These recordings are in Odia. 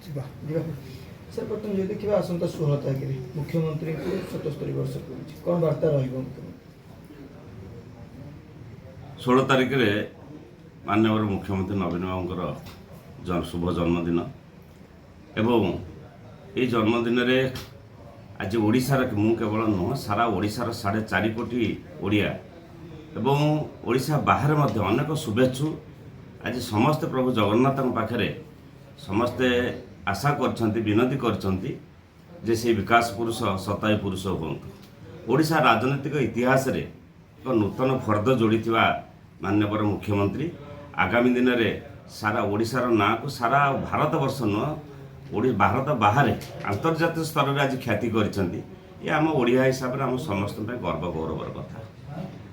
ଯିବା ଯିବା ସାର୍। ବର୍ତ୍ତମାନ ଯଦି ଦେଖିବା, ଆସନ୍ତା 16 ତାରିଖରେ ମୁଖ୍ୟମନ୍ତ୍ରୀଙ୍କୁ 77 ବର୍ଷ ପୂରୁଛି। କ'ଣ ବାର୍ତ୍ତା ରହିବ ମୁଖ୍ୟମନ୍ତ୍ରୀ? 16 ତାରିଖରେ ମାନ୍ୟବର ମୁଖ୍ୟମନ୍ତ୍ରୀ ନବୀନ ବାବୁଙ୍କର ଶୁଭ ଜନ୍ମଦିନ ଏବଂ ଏଇ ଜନ୍ମଦିନରେ ଆଜି ଓଡ଼ିଶାର ମୁଁ କେବଳ ନୁହଁ, ସାରା ଓଡ଼ିଶାର 4.5 କୋଟି ଓଡ଼ିଆ ଏବଂ ଓଡ଼ିଶା ବାହାରେ ମଧ୍ୟ ଅନେକ ଶୁଭେଚ୍ଛୁ ଆଜି ସମସ୍ତେ ପ୍ରଭୁ ଜଗନ୍ନାଥଙ୍କ ପାଖରେ ସମସ୍ତେ ଆଶା କରିଛନ୍ତି, ବିନତି କରିଛନ୍ତି ଯେ ସେଇ ବିକାଶ ପୁରୁଷ ଶତାୟୁ ପୁରୁଷ ହୁଅନ୍ତୁ। ଓଡ଼ିଶା ରାଜନୈତିକ ଇତିହାସରେ ଏକ ନୂତନ ଫର୍ଦ୍ଦ ଯୋଡ଼ିଥିବା ମାନ୍ୟବର ମୁଖ୍ୟମନ୍ତ୍ରୀ ଆଗାମୀ ଦିନରେ ସାରା ଓଡ଼ିଶାର ନାଁକୁ ସାରା ଭାରତବର୍ଷ ନୁହଁ, ଭାରତ ବାହାରେ ଆନ୍ତର୍ଜାତୀୟ ସ୍ତରରେ ଆଜି ଖ୍ୟାତି କରିଛନ୍ତି। ଇଏ ଆମ ଓଡ଼ିଆ ହିସାବରେ ଆମ ସମସ୍ତଙ୍କ ପାଇଁ ଗର୍ବ ଗୌରବର କଥା।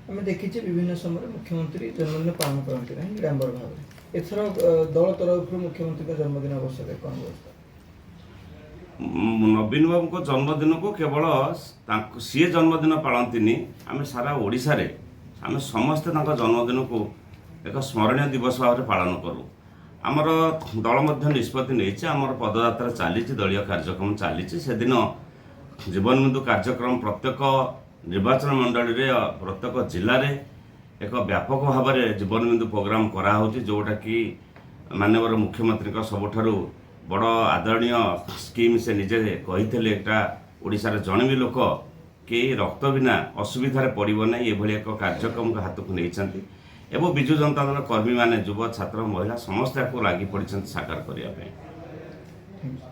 ଆମେ ଦେଖିଛେ, ବିଭିନ୍ନ ସମୟରେ ମୁଖ୍ୟମନ୍ତ୍ରୀ ଜନ୍ମଦିନ ପାଳନ କରନ୍ତି ନାହିଁ ନିଡ଼ାମ୍ବର ଭାବରେ। ଏଥର ଦଳ ତରଫରୁ ମୁଖ୍ୟମନ୍ତ୍ରୀଙ୍କ ଜନ୍ମଦିନ ଅବସରରେ କ'ଣ ବ୍ୟବସ୍ଥା? ନବୀନ ବାବୁଙ୍କ ଜନ୍ମଦିନକୁ କେବଳ ତାଙ୍କୁ ସିଏ ଜନ୍ମଦିନ ପାଳନ୍ତିନି, ଆମେ ସାରା ଓଡ଼ିଶାରେ ଆମେ ସମସ୍ତେ ତାଙ୍କ ଜନ୍ମଦିନକୁ ଏକ ସ୍ମରଣୀୟ ଦିବସ ଭାବରେ ପାଳନ କରୁ। ଆମର ଦଳ ମଧ୍ୟ ନିଷ୍ପତ୍ତି ନେଇଛି। ଆମର ପଦଯାତ୍ରା ଚାଲିଛି, ଦଳୀୟ କାର୍ଯ୍ୟକ୍ରମ ଚାଲିଛି। ସେଦିନ ଜୀବନବିନ୍ଦୁ କାର୍ଯ୍ୟକ୍ରମ ପ୍ରତ୍ୟେକ ନିର୍ବାଚନ ମଣ୍ଡଳୀରେ, ପ୍ରତ୍ୟେକ ଜିଲ୍ଲାରେ ଏକ ବ୍ୟାପକ ଭାବରେ ଜୀବନବିନ୍ଦୁ ପ୍ରୋଗ୍ରାମ କରାହେଉଛି, ଯେଉଁଟାକି ମାନ୍ୟବର ମୁଖ୍ୟମନ୍ତ୍ରୀଙ୍କ ସବୁଠାରୁ ବଡ଼ ଆଦରଣୀୟ ସ୍କିମ୍। ସେ ନିଜେ କହିଥିଲେ, ଏଇଟା ଓଡ଼ିଶାର ଜଣେ ବି ଲୋକ କେହି ରକ୍ତ ବିନା ଅସୁବିଧାରେ ପଡ଼ିବ ନାହିଁ। ଏଭଳି ଏକ କାର୍ଯ୍ୟକ୍ରମକୁ ହାତକୁ ନେଇଛନ୍ତି ଏବଂ ବିଜୁ ଜନତା ଦଳ କର୍ମୀମାନେ, ଯୁବ, ଛାତ୍ର, ମହିଳା ସମସ୍ତେ ଏହାକୁ ଲାଗି ପଡ଼ିଛନ୍ତି ସାକାର କରିବା ପାଇଁ। Thank you.